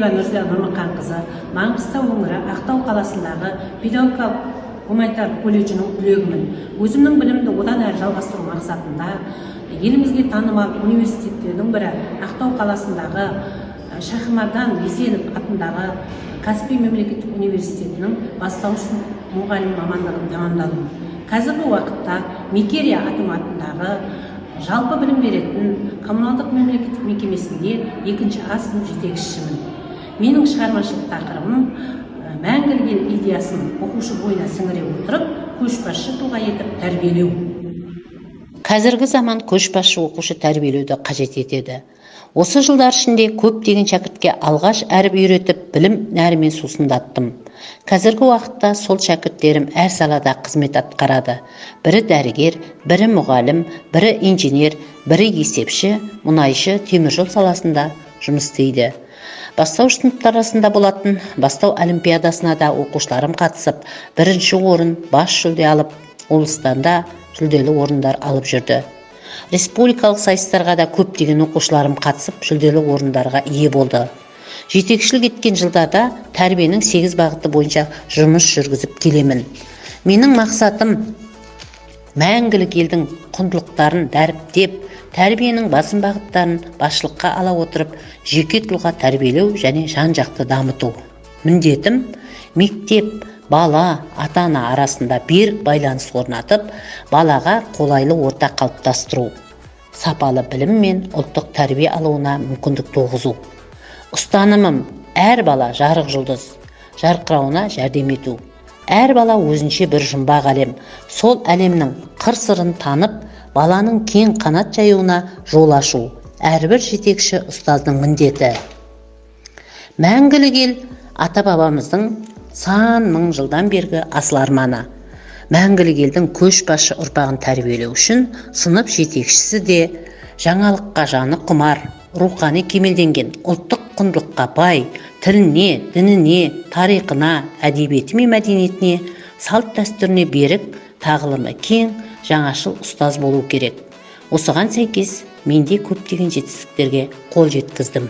Төлеева Нұрзия Нұрмұқанқызы, Маңғыстау өңірі Ақтау қаласындағы педагогикалық гуманитарлық колледжінің түлегімін. Өзімнің білімді одан әрі жалғастыру мақсатында елімізге танымал университеттердің бірі Ақтау қаласындағы Шахмардан Есенов атындағы Каспий мемлекеттік университетінің бастауыш сынып мұғалім мамандығын тәмамдадым. Қазіргі уақытта Мекерия атындағы жалпы білім беретін коммуналдық мемлекеттік мекемесінде 2-ші А сынып жетекшісімін. Менің шығармашылық тақырыбым мәңгілік ел идеясын оқушы бойына сіңіре отырып, көшбасшы тұлға етіп тәрбиелеу. Қазіргі заман көшбасшы оқушы тәрбиелеуді қажет етеді. Осы жылдар ішінде көптеген шәкіртке алғаш әріп үйретіп, білім нәрімен сусындаттым. Қазіргі уақытта сол шәкірттерім әр салада қызмет атқарады. Бірі дәрігер, бірі мұғалім, бірі инженер, бірі есепші, мұнайшы, теміржол саласында жұмыс істейді. Бастауыш сыныптар арасында болатын бастау олимпиадасына да оқушыларым қатысып, бірінші орын, бас жүлде алып, облыстан да жүлделі орындар алып жүрді. Республикалық сайыстарға да көптеген оқушыларым қатысып, жүлделі орындарға ие болды. Жетекшілік еткен жылдарда тәрбиенің 8 бағыты бойынша жұмыс жүргізіп келемін. Менің мақсатым мәңгілік елдің құндылықтарын дәріптеп, тәрбиенің басым бағыттарын басшылыққа ала отырып, жеке тұлға тәрбиелеу және жан-жақты дамыту. Міндетім мектеп, бала, ата-ана арасында берік байланыс орнатып, балаға қолайлы орта қалыптастыру, сапалы білім мен ұлттық тәрбие алуына мүмкіндік туғызу. Ұстанымым әр бала жарық жұлдыз, жарқырауына жәрдем ету. Әр бала өзінше бір жұмбақ әлем, сол әлемнің қыр-сырын танып, баланың кең қанат жаюына жол ашу әрбір жетекші ұстаздың міндеті. Мәңгілік ел ата-бабамыздың сан мың жылдан бергі асыл арманы. Мәңгілік елдің көшбасшы ұрпағын тәрбиелеу үшін сынып жетекшісі де жаңалыққа жаны құмар, рухани кемелденген, ұлттық құндылыққа бай, тіліне, дініне, тарихына, әдебиеті мен мәдениетіне, салт-дәстүріне берік, тағылымы кең, жаңашыл ұстаз болу керек. Осыған сәйкес мен де көптеген жетістіктерге қол жеткіздім.